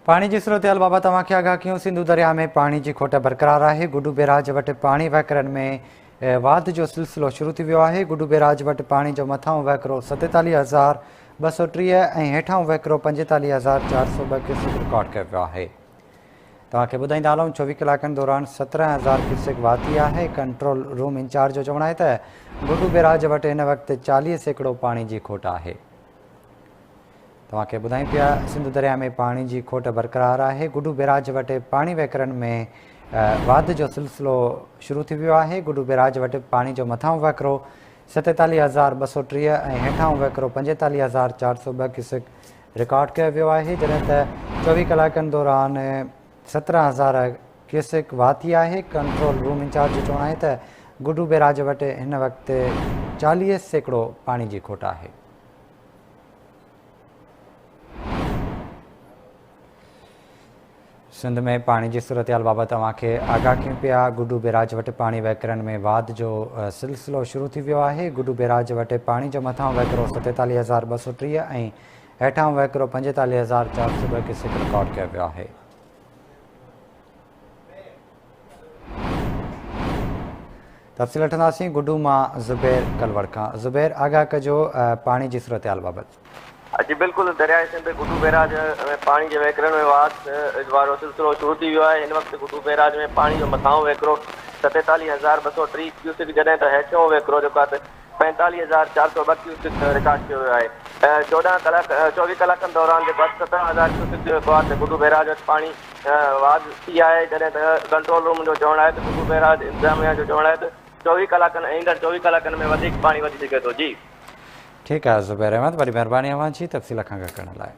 پاڻي جي صورتحال بابت اوهان کي آگاهه ڪيون. سنڌو درياء ۾ پاڻي جي کوٽ برقرار آهي. گڊو بيراج وٽ پاڻي وهڪرن ۾ واڌ جو سلسلو شروع ٿي ويو آهي. گڊو بيراج وٽ پاڻي جو مٿانهون وهڪرو 47230 ۽ هيٺانهون وهڪرو 45402 ڪيوسڪ رڪارڊ ڪيو ويو آهي. توهان کي ٻڌائيندا هلون 24 ڪلاڪن دوران 17000 ڪيوسڪ واڌ ٿي آهي. ڪنٽرول روم انچارج جو چوڻ آهي ته گڊو بيراج وٽ هن وقت 40% پاڻي جي کوٽ آهي. توهان کي ٻڌايون پيا سنڌو درياء ۾ پاڻي جي کوٽ برقرار آهي. گڊو بيراج وٽ پاڻي وهڪرن ۾ واڌ جو سلسلو شروع ٿي ويو آهي. گڊو بيراج وٽ پاڻي جو مٿانهون وهڪرو 47230 ۽ هيٺانهون وهڪرو 45402 ڪيوسڪ رڪارڊ ڪيو ويو آهي، جڏهن ته 24 ڪلاڪن دوران 17000 ڪيوسڪ واڌ ٿي آهي. ڪنٽرول روم انچارج جو چوڻ آهي ته گڊو بيراج وٽ هن وقت 40% پاڻي جي کوٽ آهي. سنڌ ۾ پاڻي جي صورتحال بابت اوهان کي آگاهه ڪيون پيا. گڊو بيراج وٽ پاڻي وهڪرن ۾ واڌ جو سلسلو شروع ٿي ويو آهي. گڊو بيراج وٽ پاڻي جو مٿانهون وهڪرو 47230 ۽ هيٺانهون وهڪرو 45402 ڪيوسڪ رڪارڊ ڪيو ويو آهي. تفصيل وٺنداسين گڊو مان زبير ڪلوڙ کان. زبير، آگاهه ڪجو پاڻي جي صورتحال بابت. جي بلڪل، درياء سنڌ گڊو بيراج ۾ پاڻي جي وهڪرن ۾ واڌ وارو سلسلو شروع ٿي ويو آهي. هن وقت گڊو بيراج ۾ پاڻي جو مٿانهون وهڪرو 47230 ڪيوسڪ جڏهن ته هيٺيون وهڪرو جيڪو آهي 45402 ڪيوسڪ رڪارڊ ڪيو ويو آهي. 14 ڪلاڪ 24 ڪلاڪن دوران جيڪو آهي 17000 ڪيوسڪ جيڪو آهي گڊو بيراج وٽ پاڻي واڌ ٿي آهي، جڏهن ته ڪنٽرول روم جو چوڻ آهي ته گڊو بئراج انتظاميا جو چوڻ آهي ته 24 ڪلاڪن ايندڙ 24 ڪلاڪن ۾ وڌيڪ پاڻي وڌي سگهي ٿو. جي. ٺيڪ آهي زبير احمد، وڏي مهرباني اوهان جي تفصيل کان آگاهه ڪرڻ لاء.